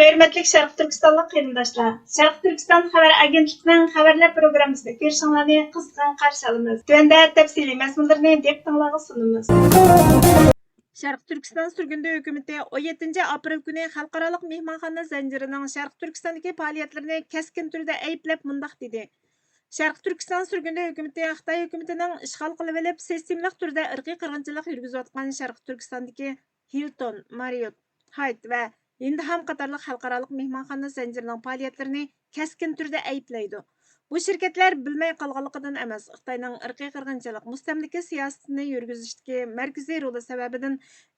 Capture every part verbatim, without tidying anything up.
ھۆرمەتلىك شەرقىي تۈركىستانلىق قېرىنداشلار، شەرقىي تۈركىستان خەۋەر ئاگېنتلىقىنىڭ خەۋەرلەر پروگراممىسىنى كۆرۈشۈڭلارنى قىزغىن قارشى ئالىمىز. تۆۋەندە تەپسىلىي مەزمۇنلىرىنى دىققىتىڭلارغا سۇنىمىز. شەرقىي تۈركىستان سۈرگۈندە ھۆكۈمىتى ئون يەتتىنچى ئاپرېل كۈنى خەلقئارالىق مېھمانخانا زەنجىرىنىڭ شەرقىي تۈركىستاندىكى پائالىيەتلىرىنى كەسكىن تۈردە ئەيىبلەپ مۇنداق دېدى: شەرقىي تۈركىستان سۈرگۈندە ھۆكۈمىتى خىتاي ھۆكۈمىتىنىڭ ئىشغال قىلىۋېلىپ، سىستېمىلىق تۈردە ئىرقىي قىرغىنچىلىق يۈرگۈزۈۋاتقان شەرقىي تۈركىستاندىكى ھىلتون، ماررىيوت، ھايت ۋە ھىندىھام قاتارلىق خەلقئارالىق مېھمانخانا زەنجىرىنىڭ پائالىيەتلىرىنى كەسكىن تۈردە ئەيىبلەيدۇ. بۇ شىركەتلەر بىلمەي قالغانلىقىدىن ئەمەس، خىتاينىڭ ئىرقىي قىرغىنچىلىق، مۇستەملىكە سىياسىتىنى يۈرگۈزۈشتىكى مەركىزىي رولى سەۋەبىدىن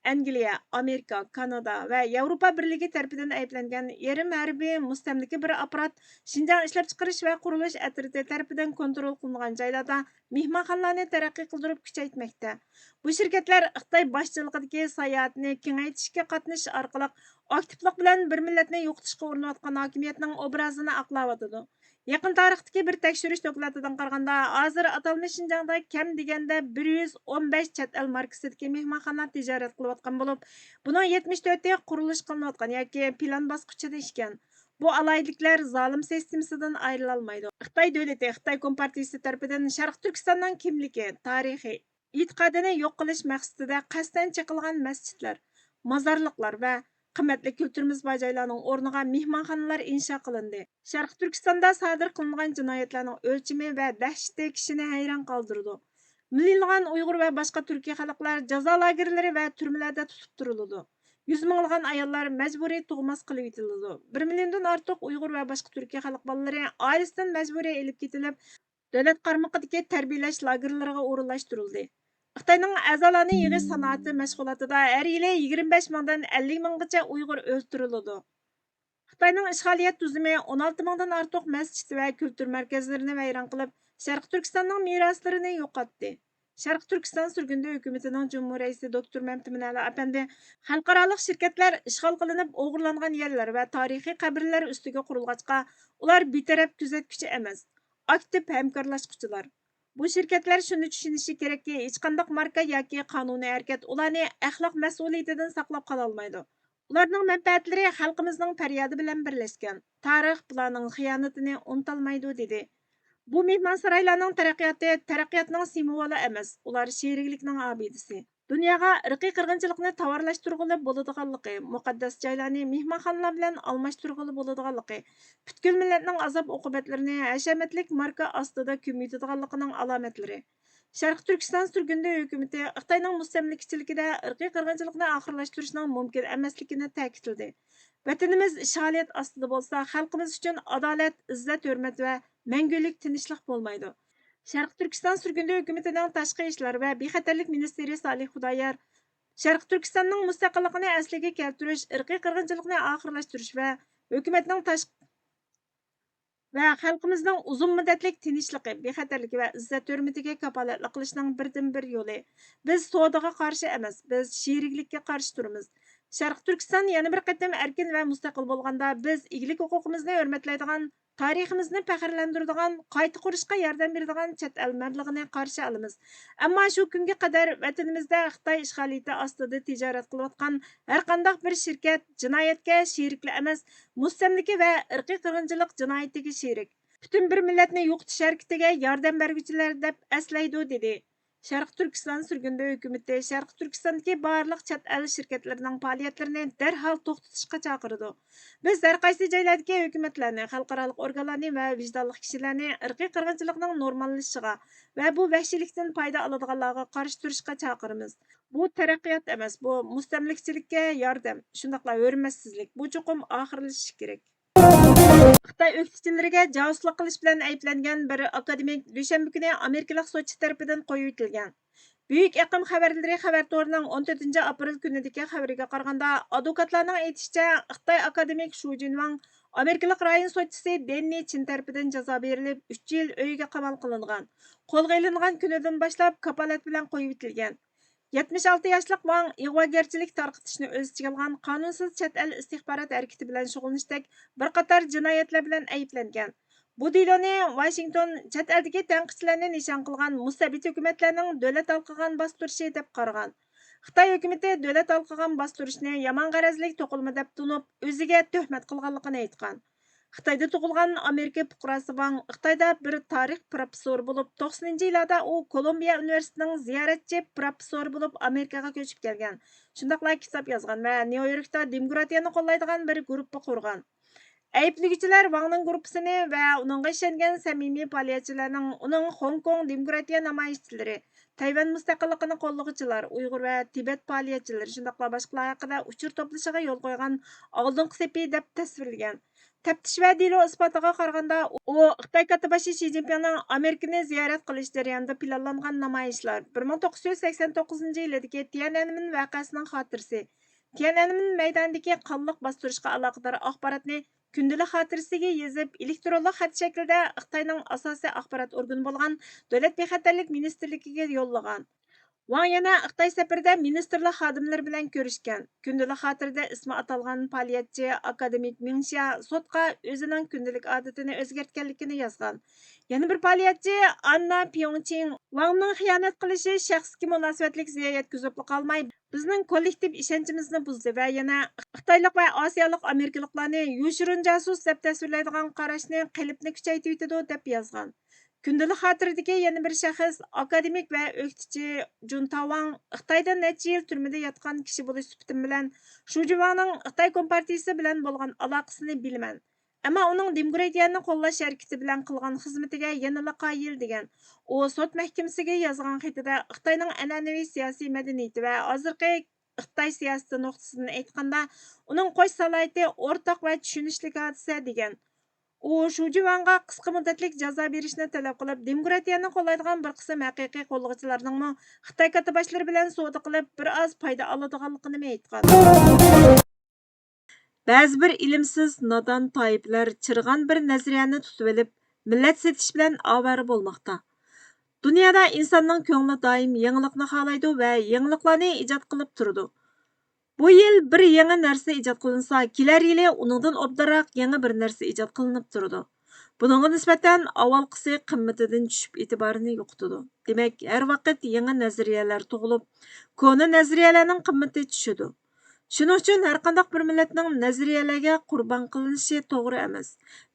ئەنگلىيە، ئامېرىكا، كانادا ۋە ياۋروپا بىرلىكى تەرىپىدىن ئەيىبلەنگەن يېرىم ھەربىي مۇستەملىكە بىر ئاپپارات شىنجاڭ ئىشلەپچىقىرىش ۋە قۇرۇلۇش ئەترىتى تەرىپىدىن كونترول قىلىنغان جايلاردا مېھمانخانىلارنى تەرەققىي قىلدۇرۇپ كۈچەيتمەكتە. بۇ شىركەتلەر خىتاي باشچىلىقىدىكى ساياھەتنى كېڭەيتىشكە قاتنىشىش ئارقىلىق ئاكتىپلىق بىلەن بىر مىللەتنى يوقىتىشقا ئۇرۇنۇۋاتقان ھاكىمىيەتنىڭ ئوبرازىنى ئاقلاۋاتىدۇ. يېقىن تارىختىكى بىر تەكشۈرۈش دوكلاتىدىن قارىغاندا، ھازىر ئاتالمىش شىنجاڭدا كەم دېگەندە بىر يۈز ئون بەش چەت ئەل ماركىسىدىكى مېھمانخانا تىجارەت قىلىۋاتقان بولۇپ، بۇنىڭ يەتمىش تۆتى قۇرۇلۇش قىلىنىۋاتقان ياكى پىلان باسقۇچىدا ئىكەن. بۇ ئالاھىدىلىكلەر زالىم سىستېمىسىدىن ئايرىلالمايدۇ. خىتاي دۆلىتى، خىتاي كومپارتىيىسى تەرىپىدىن شەرقىي تۈركىستاننىڭ كىملىكى، تارىخى، ئېتىقادىنى يوق قىلىش مەقسىتىدە قەستەن چېقىلغان مەسچىتلەر، مازارلىقلار ۋە قىممەتلىك كۈلتۈرىمىز بار جايلارنىڭ ئورنىغا مېھمانخانىلار ئىنشا قىلىندى. شەرقىي تۈركىستاندا سادىر قىلىنغان جىنايەتلەرنىڭ ئۆلچىمى ۋە دەھشىتى كىشىنى ھەيران قالدۇرىدۇ. مىليونلىغان ئۇيغۇر ۋە باشقا تۈركىي خەلقلەر جازا لاگېرلىرى ۋە تۈرمىلەردە تۇتۇپ تۇرۇلىدۇ. يۈز مىڭلىغان ئاياللار مەجبۇرىي تۇغماس قىلىۋېتىلىدۇ. بىر مىليوندىن ئارتۇق ئۇيغۇر ۋە باشقا تۈركىي خەلق بالىلىرى ئائىلىسىدىن مەجبۇرىي ئېلىپ كېتىلىپ، دۆلەت قارمىقىدىكى تەربىيەلەش لاگېرلىرىغا ئورۇنلاشتۇرۇلدى. خىتاينىڭ ئەزالارنى يىغىش سانائىتى مەشغۇلاتىدا ھەر يىلى يىگىرمە بەش مىڭدىن ئەللىك مىڭغىچە ئۇيغۇر ئۆلتۈرۈلىدۇ. خىتاينىڭ ئىشغالىيەت تۈزۈمى ئون ئالتە مىڭدىن ئارتۇق مەسچىت ۋە كۈلتۈر مەركەزلىرىنى ۋەيران قىلىپ، شەرقىي تۈركىستاننىڭ مىراسلىرىنى يوقاتتى. شەرقىي تۈركىستان سۈرگۈندە ھۆكۈمىتىنىڭ جۇمھۇر رەئىسى دوكتور مەمتىمىن ئەلا ئەپەندى خەلقئارالىق شىركەتلەر ئىشغال قىلىنىپ ئوغرىلانغان يەرلەر ۋە تارىخىي قەبرىلەر ئۈستىگە قۇرۇلغاچقا، ئۇلار بىتەرەپ كۆزەتكۈچى ئەمەس، ئاكتىپ ھەمكارلاشقۇچىلار. بۇ شىركەتلەر شۇنى چۈشىنىشى كېرەككى، ھېچقانداق ماركا ياكى قانۇنىي ھەرىكەت ئۇلارنى ئەخلاق مەسئۇلىيىتىدىن ساقلاپ قالالمايدۇ. ئۇلارنىڭ مەنپەئەتلىرى خەلقىمىزنىڭ پەريادى بىلەن بىرلەشكەن. تارىخ بۇلارنىڭ خىيانىتىنى ئۇنتالمايدۇ، دېدى. بۇ مېھمانسارايلارنىڭ تەرەققىياتى تەرەققىياتنىڭ سىمۋولى ئەمەس، ئۇلار شېرىكلىكنىڭ ئابىدىسى. دۇنياغا ئىرقىي قىرغىنچىلىقنى تاۋارلاشتۇرغىلى بولىدىغانلىقى، مۇقەددەس جايلارنى مېھمانخانىلار بىلەن ئالماشتۇرغىلى بولىدىغانلىقى، پۈتكۈل مىللەتنىڭ ئازاب-ئوقۇبەتلىرىنى ھەشەمەتلىك ماركا ئاستىدا كۆمۈۋېتىدىغانلىقىنىڭ ئالامەتلىرى. شەرقىي تۈركىستان سۈرگۈندە ھۆكۈمىتى خىتاينىڭ مۇستەملىكىچىلىكىدە ئىرقىي قىرغىنچىلىقنى ئاخىرلاشتۇرۇشنىڭ مۇمكىن ئەمەسلىكىنى تەكىتلىدى. ۋەتىنىمىز ئىشغالىيەت ئاستىدا بولسا، خەلقىمىز ئۈچۈن ئادالەت، ئىززەت-ھۆرمەت ۋە مەڭگۈلۈك تىنچلىق بولمايدۇ. شەرقىي تۈركىستان سۈرگۈندە ھۆكۈمىتىنىڭ تاشقى ئىشلار ۋە بىخەتەرلىك مىنىستىرى سالىھ خۇدايار شەرقىي تۈركىستاننىڭ مۇستەقىللىقىنى ئەسلىگە كەلتۈرۈش، ئىرقىي قىرغىنچىلىقنى ئاخىرلاشتۇرۇش ۋە ھۆكۈمەتنىڭ تاشقى ۋە خەلقىمىزنىڭ ئۇزۇن مۇددەتلىك تىنچلىقى، بىخەتەرلىكى ۋە ئىززەت-ھۆرمىتىگە كاپالەتلىك قىلىشنىڭ بىردىنبىر يولى. بىز سودىغا قارشى ئەمەس، بىز شېرىكلىككە قارشى تۇرىمىز. شەرقىي تۈركىستان يەنە بىر قېتىم ئەركىن ۋە مۇستەقىل بولغاندا، بىز ئىگىلىك ھوقۇقىمىزنى ھۆرمەتلەيدىغان، تارىخىمىزنى پەخىرلەندۈرىدىغان، قايتا قۇرۇشقا ياردەم بېرىدىغان چەت ئەل مەبلىغىنى قارشى ئالىمىز. ئەمما شۇ كۈنگە قەدەر ۋەتىنىمىزدە خىتاي ئىشغالىيىتى ئاستىدا تىجارەت قىلىۋاتقان ھەرقانداق بىر شىركەت جىنايەتكە شېرىكلا ئەمەس، مۇستەملىكە ۋە ئىرقىي قىرغىنچىلىق جىنايىتىگە شېرىك، پۈتۈن بىر مىللەتنى يوقىتىش ھەرىكىتىگە ياردەم بەرگۈچىلەر دەپ ئەسلەيدۇ، دېدى. شەرقىي تۈركىستان سۈرگۈندە ھۆكۈمىتى شەرقىي تۈركىستاندىكى بارلىق چەت ئەل شىركەتلىرىنىڭ پائالىيەتلىرىنى دەرھال توختىتىشقا چاقىرىدۇ. بىز ھەر قايسى جايلاردىكى ھۆكۈمەتلەرنى، خەلقئارالىق ئورگانلارنى ۋە ۋىجدانلىق كىشىلەرنى ئىرقىي قىرغىنچىلىقنىڭ نورماللىشىشىغا ۋە بۇ ۋەھشىيلىكتىن پايدا ئالىدىغانلارغا قارشى تۇرۇشقا چاقىرىمىز. بۇ تەرەققىيات ئەمەس، بۇ مۇستەملىكىچىلىككە ياردەم، شۇنداقلا ھۆرمەتسىزلىك. بۇ چوقۇم ئاخىرلىشىشى كېرەك. خىتاي ئۆكتىچىلىرىگە جاسۇسلۇق قىلىش بىلەن ئەيىبلەنگەن بىر ئاكادېمىك دۈشەنبە كۈنى ئامېرىكىلىق سوتچى تەرىپىدىن قويۇۋېتىلگەن. بۈيۈك ئېقىم خەۋەرلىرى خەۋەر تورىنىڭ ئون تۆتىنچى ئاپرېل كۈنىدىكى خەۋىرىگە قارىغاندا، ئادۋوكاتلارنىڭ ئېيتىشىچە، خىتاي ئاكادېمىك شۇ جىنۋاڭ ئامېرىكىلىق رايون سوتچىسى دېننى چىن تەرىپىدىن جازا بېرىلىپ، ئۈچ يىل ئۆيگە قامال قىلىنغان. قولغا ئېلىنغان كۈنىدىن باشلاپ كاپالەت بىلەن قويۇۋېتىلگەن. يەتمىش ئالتە ياشلىق ۋاڭ ئىغۋاگەرچىلىك تارقىتىشنى ئۆز ئىچىگە ئالغان قانۇنسىز چەت ئەل ئىستىخبارات ھەرىكىتى بىلەن شۇغۇللىنىشتەك بىر قاتار جىنايەتلەر بىلەن ئەيىبلەنگەن. بۇ دېلونى ۋاشىنگتون چەت ئەلدىكى تەنقىدچىلەرنى نىشان قىلغان مۇستەبىت ھۆكۈمەتلەرنىڭ دۆلەت ھالقىغان باستۇرۇشى دەپ قارىغان. خىتاي ھۆكۈمىتى دۆلەت ھالقىغان باستۇرۇشنى يامان غەرەزلىك توقۇلما دەپ تونۇپ، ئۆزىگە تۆھمەت قىلغانلىقىنى ئېيتقان. خىتايدا تۇغۇلغان ئامېرىكا پۇقراسى ۋاڭ خىتايدا بىر تارىخ پروفېسسورى بولۇپ، توقسىنىنچى يىللاردا ئۇ كولومبىيە ئۇنىۋېرسىتېتىنىڭ زىيارەتچى پروفېسسورى بولۇپ ئامېرىكىغا كۆچۈپ كەلگەن. شۇنداقلا كىتاب يازغان ۋە نيۇ يوركتا دېموكراتىيەنى قوللايدىغان بىر گۇرۇپپا قۇرغان. ئەيىبلىگۈچىلەر ۋاڭنىڭ گۇرۇپپىسىنى ۋە ئۇنىڭغا ئىشەنگەن سەمىمىي پائالىيەتچىلەرنىڭ ئۇنىڭ خوڭكوڭ دېموكراتىيە نامايىشچىلىرى، تەيۋەن مۇستەقىللىقىنى قوللىغۇچىلار، ئۇيغۇر ۋە تىبەت پائالىيەتچىلىرى، شۇنداقلا باشقىلار ھەققىدە ئۇچۇر توپلىشىغا يول قويغان ئالدىنقى سېپى دەپ تەسۋىرلىگەن. تەپتىش ۋە دېلو ئىسپاتىغا قارىغاندا، ئۇ خىتاي كاتتىباشى شى جىنپىڭنىڭ ئامېرىكىنى زىيارەت قىلىش جەريانىدا پىلانلانغان نامايىشلار، بىر مىڭ توققۇز يۈز سەكسەن توققۇزىنچى يىلىدىكى تيەنئەنمېن ۋەقەسىنىڭ خاتىرىسى، تيەنئەنمېن مەيدانىدىكى قانلىق باستۇرۇشقا ئالاقىدار ئاخباراتنى كۈندىلىك خاتىرىسىگە يېزىپ، ئېلېكترونلۇق خەت شەكلىدە خىتاينىڭ ئاساسىي ئاخبارات ئورگىنى بولغان دۆلەت بىخەتەرلىك مىنىستىرلىكىگە يوللىغان. ۋاڭ يەنە خىتاي سەپىرىدە مىنىستىرلىق خادىملىرى بىلەن كۆرۈشكەن. كۈندىلىك خاتىرىدە ئىسمى ئاتالغان پائالىيەتچى ئاكادېمىك مېڭ شيا سوتقا ئۆزىنىڭ كۈندىلىك ئادىتىنى ئۆزگەرتكەنلىكىنى يازغان. يەنە بىر پائالىيەتچى ئاننا پيۇڭچىڭ ۋاڭنىڭ خىيانەت قىلىشى شەخسكە مۇناسىۋەتلىك زىيان يەتكۈزۈپلا قالماي، بىزنىڭ كوللېكتىپ ئىشەنچىمىزنى بۇزدى ۋە يەنە خىتايلىق ۋە ئاسىيالىق ئامېرىكىلىقلارنى يوشۇرۇن جاسۇس دەپ تەسۋىرلەيدىغان قاراشنى قېلىپنى كۈچەيتىۋېتىدۇ، دەپ يازغان. كۈندىلىك خاتىرىدىكى يەنە بىر شەخس، ئاكادېمىك ۋە ئۆكتىچى جۇن تاۋاڭ خىتايدا نەچچە يىل تۈرمىدە ياتقان كىشى بولۇش سۈپىتىم بىلەن شۇ جۈۋاڭنىڭ خىتاي كومپارتىيىسى بىلەن بولغان ئالاقىسىنى بىلىمەن. ئەمما ئۇنىڭ دېموكراتىيەنى قوللاش ھەرىكىتى بىلەن قىلغان خىزمىتىگە يەنىلا قايىل، دېگەن. ئۇ سوت مەھكىمىسىگە يازغان خېتىدە خىتاينىڭ ئەنئەنىۋى سىياسىي مەدەنىيىتى ۋە ھازىرقى خىتاي سىياسىتى نۇقتىسىدىن ئېيتقاندا، ئۇنىڭ قوش سالاھىيىتى ئورتاق ۋە چۈشىنىشلىك ھادىسە، دېگەن. ئۇ شۇ جۈۋاڭغا قىسقا مۇددەتلىك جازا بېرىشنى تەلەپ قىلىپ، دېموكراتىيەنى قوللايدىغان بىر قىسىم ھەقىقىي قوللىغۇچىلارنىڭمۇ خىتاي كاتتىباشلىرى بىلەن سودا قىلىپ، بىر ئاز پايدا ئالىدىغانلىقىنىمۇ ئېيتقان. بەزى بىر ئىلىمسىز، نادان تائىپىلەر چىرىغان بىر نەزەرىيەنى تۇتۇۋېلىپ، مىللەت سېتىش بىلەن ئاۋارە بولماقتا. دۇنيادا ئىنساننىڭ كۆڭلى دائىم يېڭىلىقنى خالايدۇ ۋە يېڭىلىقلارنى ئىجاد قىلىپ تۇرىدۇ. بۇ يىل بىر يېڭى نەرسە ئىجاد قىلىنسا، كېلەر يىلى ئۇنىڭدىن ئوبدانراق يېڭى بىر نەرسە ئىجاد قىلىنىپ تۇرىدۇ. بۇنىڭغا نىسبەتەن ئاۋۋالقىسى قىممىتىدىن چۈشۈپ، ئېتىبارىنى يوقىتىدۇ. دېمەك، ھەر ۋاقىت يېڭى نەزەرىيەلەر تۇغۇلۇپ، كونا نەزەرىيەلەرنىڭ قىممىتى چۈشىدۇ. شۇنىڭ ئۈچۈن ھەرقانداق بىر مىللەتنىڭ نەزەرىيەلەرگە قۇربان قىلىنىشى توغرا ئەمەس.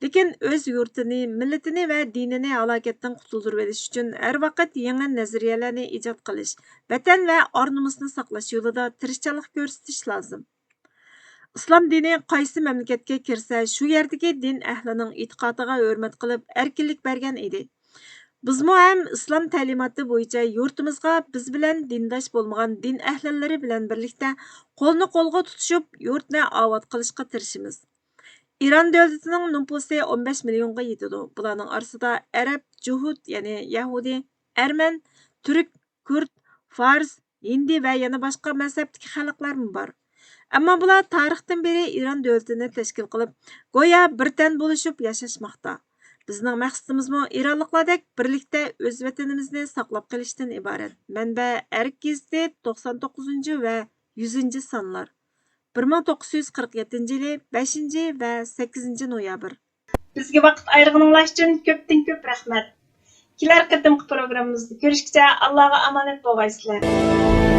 لېكىن ئۆز يۇرتىنى، مىللىتىنى ۋە دىنىنى ھالاكەتتىن قۇتۇلدۇرۇۋېلىش ئۈچۈن ھەر ۋاقىت يېڭى نەزەرىيەلەرنى ئىجاد قىلىش، ۋەتەن ۋە ئار-نومۇسنى ساقلاش يولىدا تىرىشچانلىق كۆرسىتىش لازىم. ئىسلام دىنى قايسى مەملىكەتكە كىرسە، شۇ يەردىكى دىن ئەھلىنىڭ ئېتىقادىغا ھۆرمەت قىلىپ، ئەركىنلىك بەرگەن ئىدى. بىزمۇ ھەم ئىسلام تەلىماتى بويىچە يۇرتىمىزغا بىز بىلەن دىنداش بولمىغان دىن ئەھلىلىرى بىلەن بىرلىكتە قولنى قولغا تۇتۇشۇپ، يۇرتنى ئاۋات قىلىشقا تىرىشىمىز. ئىران دۆلىتىنىڭ نوپۇسى ئون بەش مىليونغا يېتىدۇ. بۇلارنىڭ ئارىسىدا ئەرەب، جۇھۇد، يەنى يەھۇدىي، ئەرمەن، تۈرك، كۇرد، فارس، ھىندى ۋە يەنە باشقا مەزھەپتىكى خەلقلەرمۇ بار. ئەمما بۇلار تارىختىن بېرى ئىران دۆلىتىنى تەشكىل قىلىپ، گويا بىر تەن بولۇشۇپ ياشاشماقتا. بىزنىڭ مەقسىتىمىزمۇ ئىرانلىقلاردەك بىرلىكتە ئۆز ۋەتىنىمىزنى ساقلاپ قېلىشتىن ئىبارەت. مەنبە: ئەرك گېزىتى، توقسان توققۇزىنچى ۋە يۈزىنچى سانلار. بىر مىڭ توققۇز يۈز قىرىق يەتتىنچى يىلى بەشىنچى ۋە سەككىزىنچى نويابىر. بىزگە ۋاقىت ئايرىغىنىڭلار ئۈچۈن كۆپتىن كۆپ رەھمەت. كېلەر قېتىمقى پروگراممىمىزدا كۆرۈشكىچە ئاللاغا ئامانەت بولغايسىلەر.